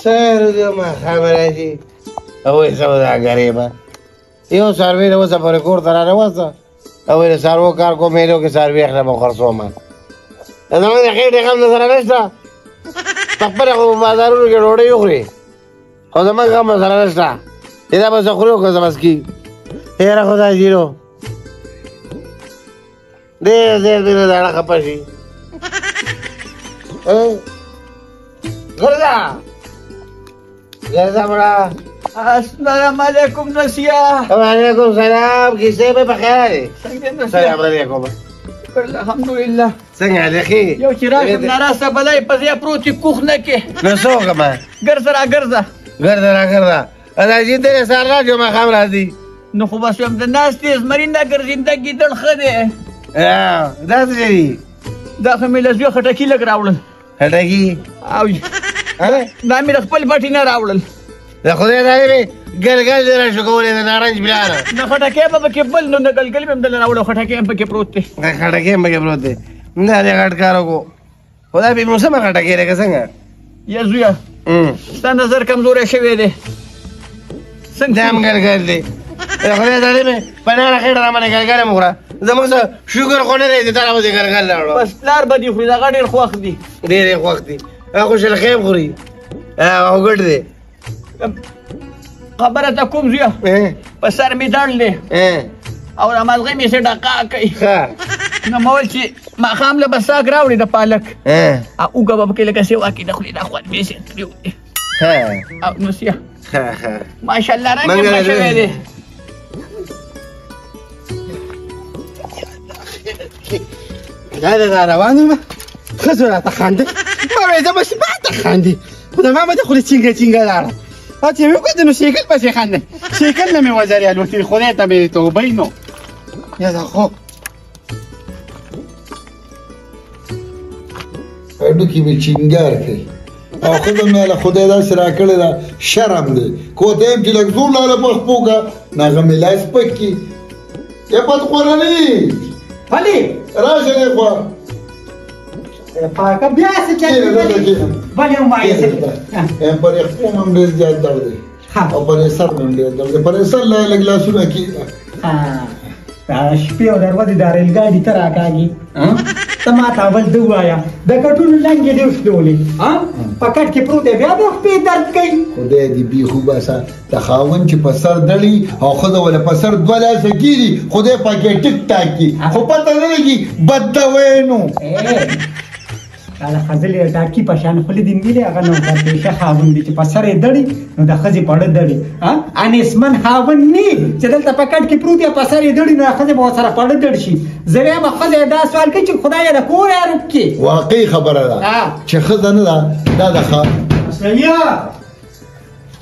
سهار دې ماښام راځي او یې سوداګرې به یو څاروی له اوسه پورې کور ته رانه وسته او د څاروو کار کوم میلو کې څاروي اخلم او خرڅوم. زموږ د خېټې غم له سره نشته، په خپله خو په بازارونو کې ډوډۍ وخوري، خو زموږ غم له سره نشته چې دا به څه خوري او که څه به څکي. یاره خدای جیرو ډېر ډېر دې له زړه خفه شي. ګرځه ګرځه مړه. السلام علیکم نسیا. وعلیکم سلام. کیسې به په خیر دی؟ څنګه نسیا؟ سلام علیکم. الحمدلله. څنګه دی ښې؟ یو چې راشم ناراسته بلای په ځای پروت یې کوخ نه کې. نو څه وکړم؟ ګرځه راګرځه. ګرځه راګرځه. راځي دې سهار راځي ماښام راځي. نو خو بس وایم د ناستې زمري نه ګرځېنده ګیدړ ښه دی. دا څه دي؟ دا خو مې له زوی خټکي لږ راوړل. خټکي؟ او دا مې له خپل بټي نه راوړل. د خدای دارې مې ګلګل دې را شکولې د نارنج بلاره. نو خټکی به پکې بل نو د ګلګل مې هم دله راوړل، خټکی هم پکې پروت دی. خټکی هم پکې پروت دی. دا دې غټ کار وکړو. خدای بې موسمه خټکی دی که څنګه؟ یا زویه ستا نظر کمزوری شوی دی. څنګه؟ دا هم ګلګل دی. د خدای دارې مې په ناره خېټه را باندې ګلګل هم وخوره. زموږ څه شکر خو نه دی چې تا را باندې ګلګل راوړو. بس پلار به دې خوري، دغه ډېر خوښ دي. ډېر یې خوښ دي. هغه خو شلخی هم خوري، هغه ګډ دی. خبره ته کوم زویه، په سر مې دړ دی او را مازغې مې څه ډقا کوي. نو ما ویل چې ماښام له به ساګ راوړي د پالک او اوږه به پکې لکه سیوا کې د خولې دا خوند مې څه تریو دی. او نو سیه ماشاءالله رنګ یې ښه شوی دی. دا د را روان یم، ښځو راته خاندل. ما ویل زه به شي ما ته خاندي، خو د ما به د خولې چینګه چینګه لاړه. او چې مې وکتل نو سیکل پسې خاندل، سیکل نه مې وزرې الوتې، خدای ته مې توبه نو. یا دا خو هډوکي مې چینګار کوي او ښځه مې له خدای داسې راکړې ده، شرم دی. کوته یم چې لږ زور لاله په خپو که، نو هغه مې لاس پک کړي. ای بدخورني ولې راشه دی خوا. پاکه بیا څه چل دی؟ بلې هم وایې څه؟ ام پر خپو مې هم ډېر زیات درد دی او پر سر مې هم ډېر درد دی. پر سر له لږ لاسونه کېږده. دا شپې او د ورځې دا ریل ګاډي ته راکاږي. ته ما ته اول ده ووایه، د کټونو لنګې دې وشلولې، په کټ کې پروت دی، بیا د خپې درد کوي. خدای دې بېخي وباسه، د خاوند چې په سر دړي او ښځه وله په سر دوه لاسه کېږي، خدای پاک یې ټیک ټاک کړي، خو پته نه لګي بد دوی نو. دا د خزلې ډاکي په شان خولې دې نیولې، هغه نو پېشه خاوند دی چې په سر یې دړي نو د ښځې په اړه دړي. انیسمن خاوند نی چې دلته په کټ کې پروت دی په سر یې دړي نو ښځې به ورسره په اړه دړ شي. زه وایم ښځه یې دا سوال کوي چې خدای یې د کور یې کړي. واقعي خبره ده چې ښځه نه ده، دا د ښه. اسلمیه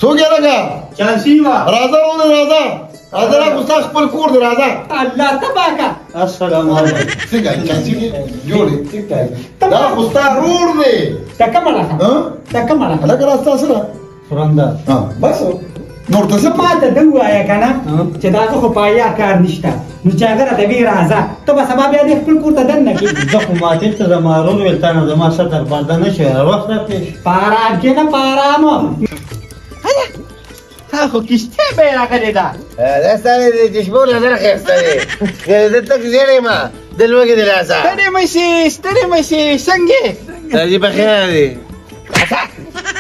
څوک یې لکه؟ چانسي وه. راځه وروره، راځه راځه، را خو ستا خپل کور دی، راځه. الله تباکه. السلام علیکم. څنګه چانسي کې جوړ یې؟ دا خو ستا ورور دی. ته کومه لکه؟ ته کومه لکه؟ لکه را ستا سره سرنده. بس نور ته څه؟ ما ته ده ووایه که نه چې د هغه خو پایا کار نشته، نو چې هغه راته وایي راځه، ته به سبا بیا دې خپل کور ته دننه کېږي. زه خو ماتې ته زما ورور ویل، تا نه زما ستر پرده نه شي، هر وخت راپېښ. په ارام کښېنه، په ارام. تا خو کښتۍ به یې راغلې ده. دا ستا د چشمو نظر ښایسته دی. زه تک زیړ یم د لوږې د لاسه. ستړې مه شې، ستړې مه شې، څنګه یې؟ راځي په خیر دی.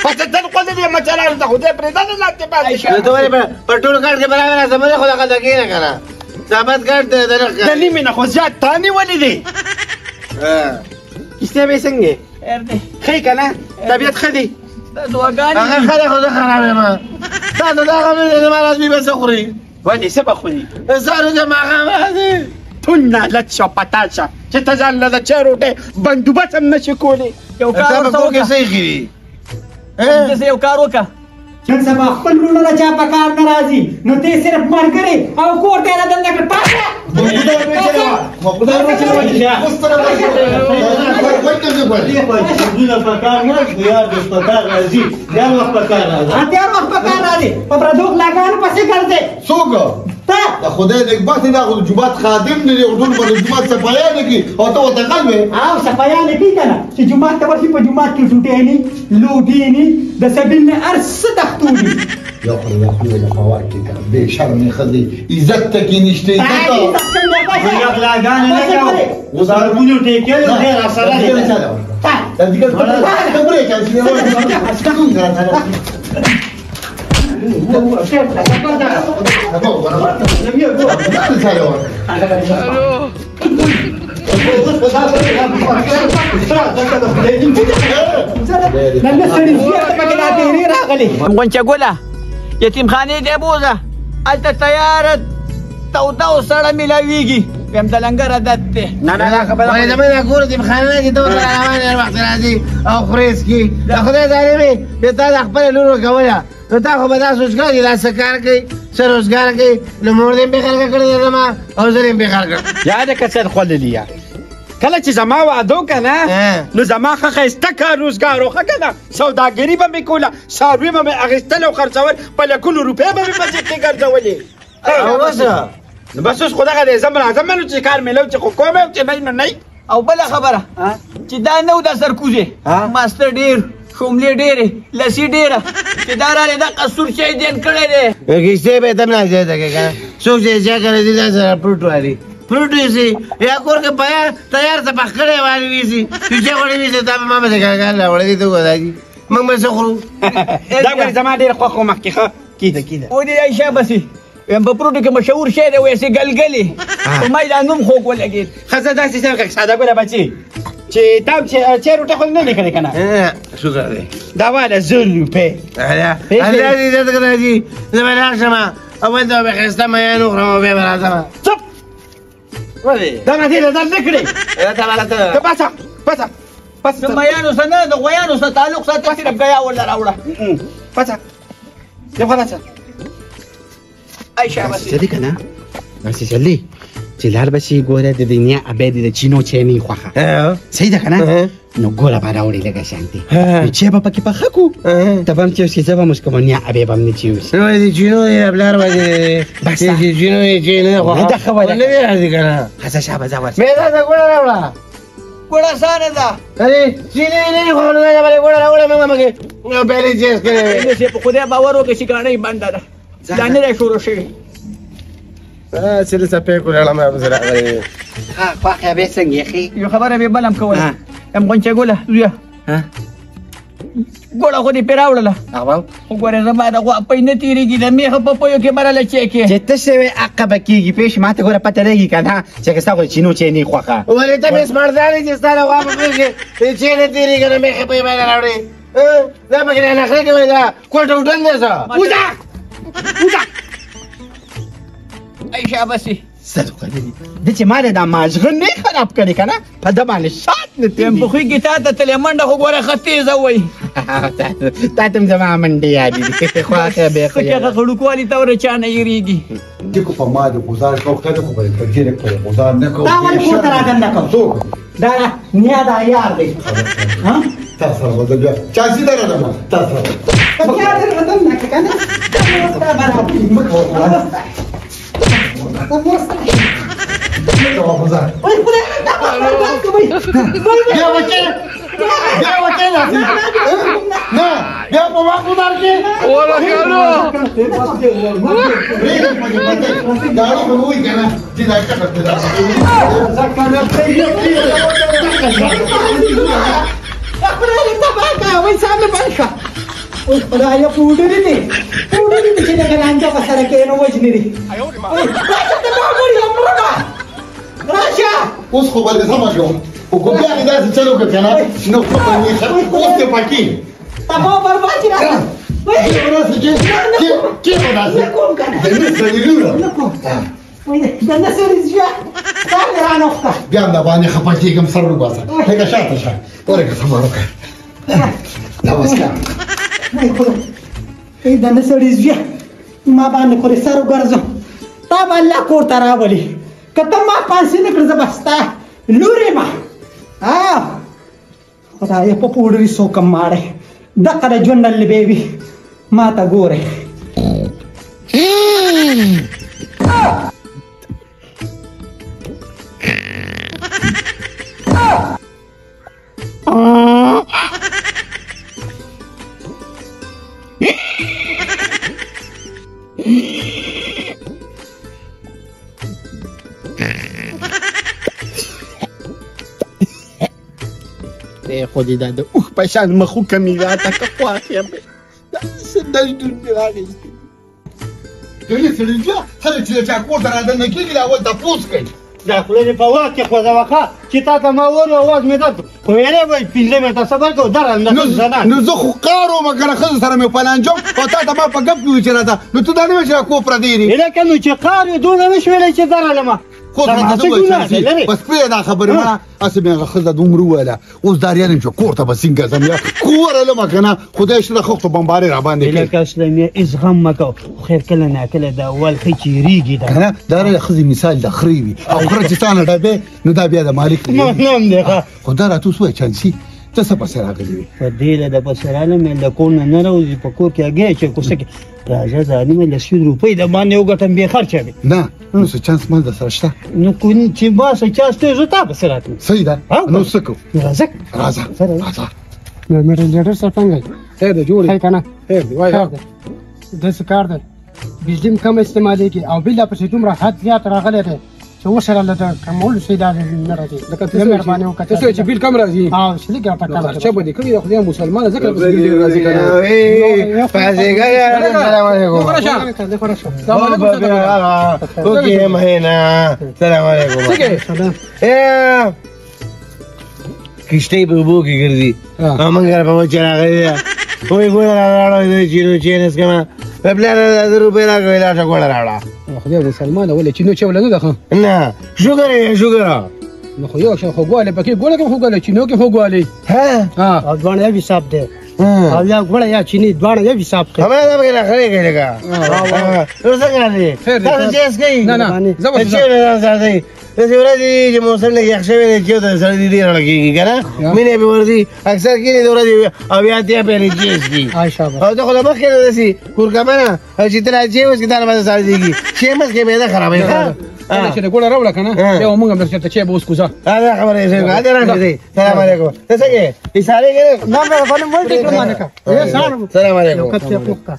پسه تل خوړلې مچلانو ته خدای پرېږده نه لاندې پاتې شه. نو ته ولې په ټول کټ کې برابر راځه؟ مه خو دغه کښېنه که نه، ثابت کټ دی د نخ د نیمې نه خو زیات تا نیولې دی. کښتۍ به یې څنګه یې؟ خیر دی. ښه یې که نه؟ طبیعت ښه دی؟ ستا دعاګانې هغه ښه دی خو زه خراب یم. تا ته دا غم دی زما راځي به څه خوري؟ ولې څه به خوري؟ سهار د ماښام راځي. تون نالت شه پتال شه چې ته ځان له د چای روټۍ بندوبست هم نه شې کولی. یو کار ستا په ورته کور کې وکړه. څه ایښي دي؟ داسې یو کار وکړه. نن سبا خپل وروڼه له چا په کار نه راځي، نو ته صرف ملګری او کور ته یې را دننه کړ. پاڅه! په کار نه، یار دې په کار راځي، هر وخت په کار راځي. هر وخت په کار راځي، په پردو غلاګانو پسې ګرځې. څوک؟ د خدای نګبختې دا خو د جومات خادم دی، ټول به د جومات صفایانې کوي او ته ورته غل وې. او صفایانې کوي که نه، چې جومات ته ورشي په جومات کې ټوټې ني، لوګي ني، د سبیل نه هر څه تښتولي. یو خو دا خو له خوا کې که بې شرمې ښځې عزت ته کې نشته، عزت غلاګانې نه کوو، ضربونو ټیکې دی راسره دی. غونچه ګله یتیمخانې دی بوځه، هلته تیاره توده او سړه میلاویږي. ویم د لنګر عادت دی. نه نه دا خبره ولې زموږ د کور یتیمخانه نه چې ته ورته روان هر وخت راځي او خورې څکي. د خدای ظالمې بیا تا د خپلې لور ورکوله، نو تا خو به دا سوچ کړی چې دا څه کار کوي، څه روزګار کوي، نو مور دې هم بې خرګه کړې ده زما او زه دې هم بې خرګه. یاده که څه خوړلي یا کله چې زما واده وکړه نه، نو زما ښه ښایسته کار روزګار و، ښه که نه سوداګري به مې کوله، څاروي به مې اخیستل او خرڅول، په لکونو روپۍ به مې په جېب کې ګرځولې. او اوس؟ نو بس اوس خو دغه دی، زه به راځم نو چې کار میلو چې خو کوم چې نه نو نه. او بله خبره چې دا نه و د سرکوزې ماستر ډېر، شوملې ډېرې، لسي ډېره، چې دا راغلی دقه سور چای دین کړی دی. کښتۍ به یې ته هم نازیاته کړې که نه، څوک چې چا کړی دی دا سره پروټ والي پروټ ویسي، یا کور کې پیا تیار څه پخ کړی والي ویسي، چې چا غوړي ویسي تا به ما به کاکا راوړی دی ته وګوره جي موږ به څه خورو. دا ګورې زما ډېر خوښ و مخکې. ښه کیده کیده ودې عایشه بسې ویم په پروټو کې مشهور شی دی، وایي ګلګلې، په ما یې دا نوم خوږ ولګېد. ښه زه داسې څه وکړم ساده ګله بچي چې تا هم چې روټۍ خو نه دی کړې که نه؟ شکر دی. دا واله 1000 روپۍ. الله دې عزت کړه جي، زه به لاړ شم اول ته به ښایسته میان وخورم او بیا به راځم. چپ ولې دا ما دې نظر نه کړې؟ ته ته پاڅه پاڅه پاڅه. د میانو سره نه، د غویانو سره تعلق ساته، صرف ګیا ورله راوړه. پاڅه یو خلاصه. عایشه بسې څه دي که نه داسې چل دی چې لاړ به شي ګوره د دنیا ابی دې د چینو چای نه خوښه، صحیح ده که نه؟ نو ګوره به راوړې لږه شانتې، نو چای به پکې پخه کړو، ته به هم چې وڅښې، زه به هم وڅښم، نیا ابی به هم نه چې وڅښي. نو د چینو یې پلار به دې بس چې چینو یې چای نه خوښه، نه دا ښه وایي. نه دی راځي که نه؟ ښه شابه ځه ورشه. مې دا څه ګوړه راوړه. ګوړه اسانه ده. ارې چینې نه دي خوړلې، نه بلې ګوړه راوړه، موږ به پکې یو پیالې چای څښلې وې. چې په خدای باور وکړې چې ګاڼه یې بنده ده، دا نه دی شروع شوې. چې له څپېکو لړم راپسې راغلی. ښه خوښه به څنګه یې ښې؟ یو خبره به بل هم کوله. یم غونچه ګله زویه، ګوړه خو دې پرې راوړله، خو ګورې زما د غوا پی نه تېرېږي، د مېښو په پویو کې به راله چای کې. چې ته څه وې عقه به کېږي پېښ، ما ته ګوره پته لګي که نه چې که ستا خو چینو چای نه خوښه. ولې ته مې سمړدان یې چې ستا د غوا په پویو کې چای نه تېرېږي، نه مېښې پی باندې راوړې؟ دا پکې نه نخرې کوي، دا کوټه وټل دی څه. وځه وځه. عایشه بسې صدقه دې د چې ما دا ماجغه نه خراب کړې که نه، په ده باندې شات نه تېرېږي. په خوی کې تا ته تلې منډه خو ګوره ښه تېزه وایي. تا ته هم زما منډې یادې دي. خوښه بې خو څه هغه غړوکوالي ته وره چا نه یېرېږي. دې خو په ما د ګوزار کوو، خدای خو به په دې په ګوزار نه کوو. تا ولې کور ته رادننه کوو؟ څوک؟ دا نیا دا یار دی. تا سره به بیا چا سیده راځم تا سره. بیا دې رادننه کړه که نه؟ تا به راوړي. مه کوه بیا وکې بیا وکې نه بیا په ما ګوزار کې داړو خو وایي که نه چې دا څه اوس خدایه پوډرې دي، پوډرې دي چې دغه لانجه به سره کښېنو وژني دي. راشه ته ما مړ یم، مړه راشه. اوس خو به دې سمه شو، خو که بیا دې داسې چل وکړ که نه نو ښه به وي. اوس دې پکې تباه برباد چې راشه. داسې کې به داسې نه کوم که نه، د نه سړي لوره نه کوم. د نه سړي زویه سر دې رانه وخته. بیا هم دباندې خفه کېږم، سر وباسه لږه شاته شه، ورکه سمه وکړه دا وسله. ای د نه سړي زویه ما باندې خو دې سر وګرځو، تا به الله کور ته راولي. که ته ما پانسي نه کړې زه به ستا لور یم. خدایه په پوډري څوک هم ماړی دقه د ژوند نل به وي. ما ته ګورې. پرېښودې دا د اوښ په شان مخوکه مې راته که خوښ یم دا څه دژدون مې راغیستی. دلې سړي ښځه چې د چا کور ته رادننه کېږي دا اول تپوس کوي. دا خوله دې په واک کې خوځوه ښه چې تا ته ما ور اواز مې درکړ خو ویلې وایي 5 منټه صبر کوه درغلم د زنان. نو زه خو قار وم که نه ښځې سره مې پلانجوم او تا ته ما په ګپ کې وویل چې راځه نو ته دا نه وایې چې را کور پردی دی. لکه نو چې قار وي دومره نه شو ویلی چې درغلم. خو راته څه ووایه بس پرېږده دا خبرې مړه هسې مې هغه ښځه دومره وویله اوس دا ریان یم چې کور ته به څنګه ځم یا کور علمه که نه خدای شته د خښتو بمبارۍ راباندې کوي. لکه اسلمیه هېڅ غم مه کوه خیر کله ناکله دا اول ښه چېرېږي دا که نه دا د ښځې مثال د خرې وي او خره چې تا نه ډبې نو دا بیا د مالک نام دی. خو دا راته اوس ووایه چانسي ته څه پسې راغلې وې؟ په دې له د پسې راغلم له کور نه نه راوځي په کور کې هګۍ اچوي کوڅه کې راځه ظالمه له سل روپۍ د باندې وګټم بې خرچه وي. نه نو څه چانس مال در سره شته؟ نو کوم چې ما څه چانس دی زه تا پسې راتلم. صحیح ده نو څه کوو؟ راځه راځه راځه. میډل لیډر صاحب څنګه یې؟ خیر دی جوړ یې که نه؟ خیر دی وایه. خیر دی داسې کار دی بجلي هم کمه استعمالېږي او بل پسې دومره حد زیات راغلی دی چې اوس راله د کمولو شي دا نه راځي. لکه ته مهرباني وکړه ته څه چې بیل کم راځي او چې لږ راته کم خرچه به دې کړې ده خدای مسلمانه ځکه پسې بیل ډېر راځي که نه. السلام علیکم. السلام علیکم. اوکې مهینه السلام علیکم. څه کوې؟ کښتۍ په اوبو کې ګرځي او موږ په وچه راغلې ده وایي ګوړه راوړه چینو چین څکمه په پلار زر روپۍ راکړه وایي لاړ شه ګوړه راوړه. خدای مسلمانه ولې چینو چه وله نه ده ښه؟ نه شوګر یې شوګر. نو خو یو شان خوږوالی پکې ګوړه کې خوږوالی چینو کې خوږوالی. او دواړه یو حساب دی او یا ګوړه یا چیني دواړه یو حساب کوي. همدا دا پکې نخرې کوي لکه نو څنګه دی تاسو چیس کوئ؟ نه نه زه به چې نه ساتئ داسې ورځې چې موسم لږ یخ شوی دی چې د سړي ډېره لګېږي که نه مینه پې ورځي اکثر کښېني د ورځې 70 پیالې چیس کړي او ته خو له مخکې نه داسې کورکمنه چې ته لا چای وڅښې تا نه به سړېږي چای مه څښې معده خرابوي. کله چې د ګوړه راوړه که نه بیا به موږ هم درته چای به وڅښو ځه. دا خبره یې صحیح ده راشه دی. سلام علیکم. ته څنګه یې؟ اشارې کوې؟ نه نه نه ولټې کړم هلکه. سلام علیکم. یو کپ چای پوخ کړه.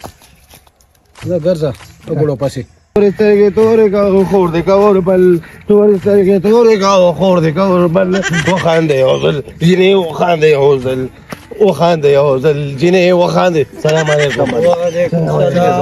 ځه ګرځه په ګوړو پسې. تورې سترګې تورې کا خور دې کا وربل تورې سترګې تورې کا خور دې کا وربل وخاندې یو ځل جینۍ وخاندې یو ځل وخاندې یو ځل جینۍ وخاندې. سلام علیکم. وعلیکم السلام.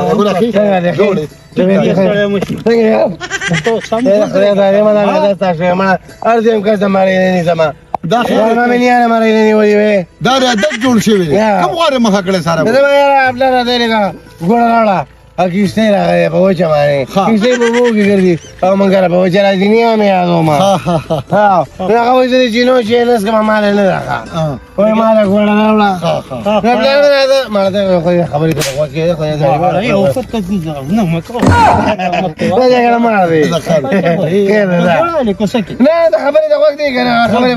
دا ما مې نیانه مړی نه نیولې وې. دا عادت جوړ شوی دی. کوم غواړې مخه کړې ساره؟ زما یاره پلار راته لکه ګوړه راوړه او کښتۍ راغلې په وچه باندې کښتۍ په اوبو کې ګرځي او موږ په وچه راځي نیا مې یادوم. هغه وایي زه د چینو چای نه څښم ما له نه راښه وایي ما له ګوړه راوړه. پلار مې راته ما ته خو خبرې ته غوږ کېده خو مړه دی. نه د خبرې ته غوږ دی که نه خبرې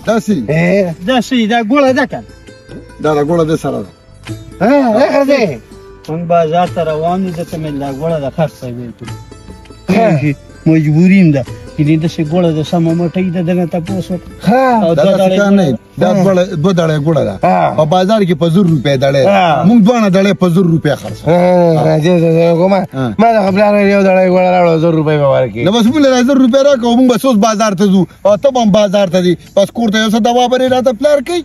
داسې داسې دا ګوړه ده که نه دا د ګوړه د سره ده. موږ بازار ته روان یو ځکه مې لا ګوړه د خرڅه ویل کړو مجبوري یم ده چې داسې ګوړه د سمه مټۍ ده دنه تپوس وکړه. دا داسې کار نه دا دوه دړې ګوړه ده په بازار کې په 1000 روپۍ دړې موږ دواړه دړې په 1000 روپۍ خرڅوو. ما د خپل یو دړې ګوړه راوړه 1000 روپۍ به ورکړي. نو بس موږ له 1000 روپۍ راکړه موږ بس اوس بازار ته ځو او ته به هم بازار ته ځې بس کور ته یو څه دوا به راته پلار کوي.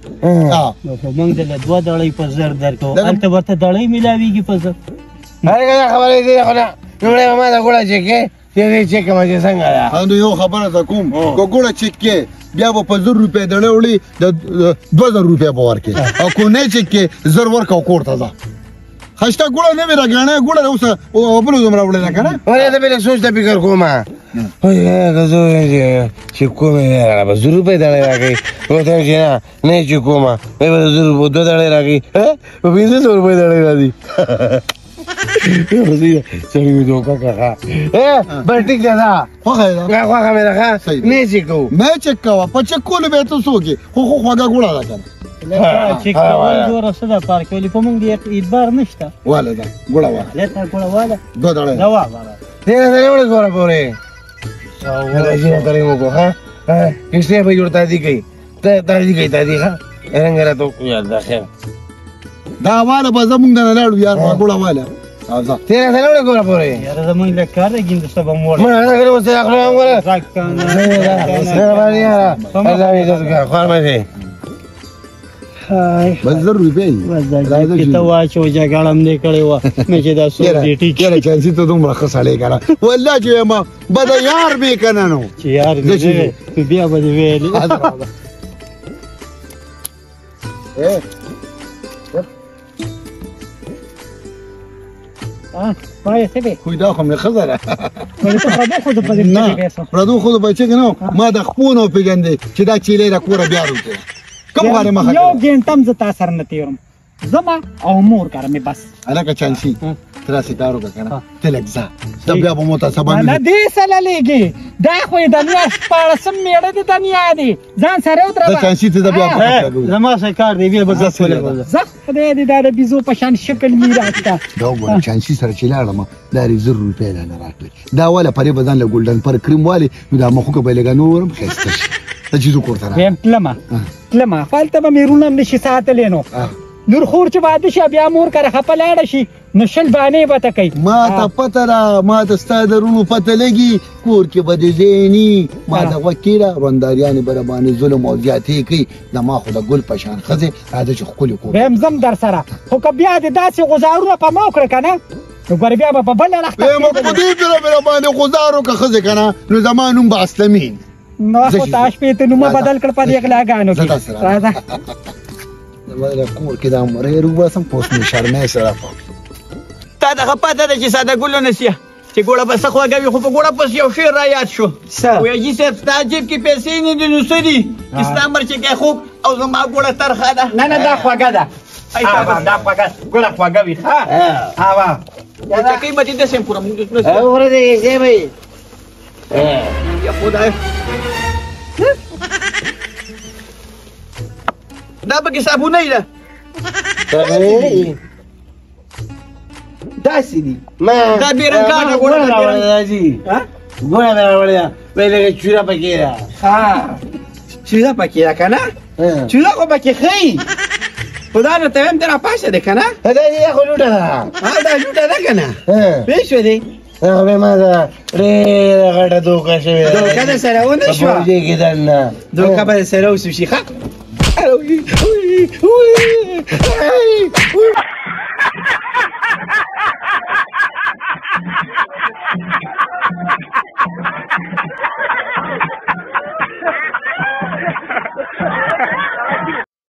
نو خو موږ دله دوه دړۍ په 1000 درکوو هلته ورته دړۍ میلاویږي په 1000. هرګه دا خبرې دي خو نه لومړی به ما د ګوړه چک کړې چې چک کړم چې څنګه ده. نو یو خبره زه کوم که ګوړه چک کړې بیا به په 1000 روپۍ دړۍ وړي د 2000 روپۍ به ورکړې او که نه چک کړې 1000 ورکړه او کور ته ځه. خشته ګوړه نه وي راګڼه ګوړه اوس بل دومره وړې ده که نه؟ ولې زه بې سوچ ته فکر کوم زه چې کوم یې راکړه په 1000 روپۍ دړۍ راکوي ورته وایم چې نه نه یې چې کومه وایي به 1000 روپۍ دوه دړۍ راکوي په 500 روپۍ دړۍ راځي. سړي مې دوکه کړه. بس ټیک ده دا خوښه یې ده؟ خوښه مې ده ښه نه یې چک کوو. نه یې چک کوه په چک کولو بیا ته څوک یې خو خو خوږه ګوړه ده که نه؟ چک کول ګوره څه ده پارک ولې په موږ دې اعتبار نشته. واله ده ګوړه واله لته ګوړه واله دوه دړۍ دوا واله دې نه وړه زوره پورې راځي ترې مو کو ها کښتۍ به جوړ تادي کوي تادي کوي تادي ښه رنګ راته یاد ده خیر دا واله به زمونږ نه لاړو یار ګوړه واله. راځه تیرې سره وړه ګوره پورې یاره زمونږ له کار دی ګینده څه به مو وړه مړه نه اوس اخلو هم ګوره مهرباني یاره الله دې عزت وکړه خوار مه شئ بس زر روپۍ بس دا جیب کې ته واچو جګړه هم دې کړې وه نه چې دا څو دې ټیک یاره چانسي ته دومره ښه سړی که نه والله چې وایم بده یار به که نه نو چې یار مې نه وی نو بیا به دې ویلې وایې څه دی خو دا خو مې ښځه ده ولې ته پردو ښځو پسې تللی بیا څه پردو ښځو پسې که نه ما د خپو نه وپېژندې چې دا چیلې له کوره بیا راوځي کوم غواړې مخه یو ګنټه هم زه تا سره نه تېروم زما او مور کره مې بس هلکه چانسي ته داسې کار وکړه که نه ته لږ ځه ته بیا به مو ته سبا نه دې سره لېږي دا خو یې د نیا شپاړسم مېړه د دنیا دی ځان سره ودروه زه چانسي ته بیا زما څه کار دی بیا به ګپ ولګوم ځه خدای دې دا د بیزو په شان شکل میراث ته دا وګوره چانسي سره چې لاړم دا یې 1000 روپۍ راله راکړې دا وله پرې به ځان له ګولډن پر کریم والي نو دا مخوکه به یې لږه نور هم ښایسته شي ته چې زه کور ته راغلم وایم تلمه تلمه خو هلته به مې وروڼه هم نه شي ساتلی نو لور خور چې واده شي بیا مور کره خپه لاړه شي نو 20 بانې به ته کوي ما ته پته ده ما ته ستا د وروڼو پته لګي کور کې به دې ځای ني ما ته غوږ کېږده ورونداریانې به راباندې ظلم او زیاتې کوي زما خو د ګل په شان ښځې راځه چې ښکلې کور وایم ځم در سره خو که بیا دې داسې غوزارونه په ما وکړه که نه نو ګورې بیا به په بل اړخ وایم په دې پېره به راباندې غوزار وکړه ښځې که نه نو زما نوم به اسلمي نو خو تا شپې ته نومه بدل کړ په دې غلاګانو کې راځه زما کور کې دا مرۍ روباسم اوس مې شرمې سره تا دغه پته ده چې ساده ګلو نسیه چې ګوړه به څه خوږه وي خو په ګوړه پسې یو شعر را یاد شو وایي حاجي صاحب ستا جیب کې پیسې نه دي نو څه دي چې ستا مرچکۍ خوږ او زما ګوړه ترخه ده نه نه دا خوږه ده دا خوږه ګوړه خوږه وي ښه ها مرچکۍ به دې داسې هم خورم وره دې ځای به یا خدای دا پکې صابونه ده داسې دي دا بې رنګه ګوړه راځي ګوړه مې راوړې ده ویل لږه چوره پکې ده ښه چوره پکې ده که نه چوره خو پکې ښیي خو دا نو ته وایم ته راپاڅه دی که نه دا دې خو لوټه ده ها دا لوټه ده که نه پوه شوې دی هغه ما ده ډېره غټه دوکه شوې ده دوکه د سره ونه شوه په فوجي کې دننه دوکه به سره وسو شي ښه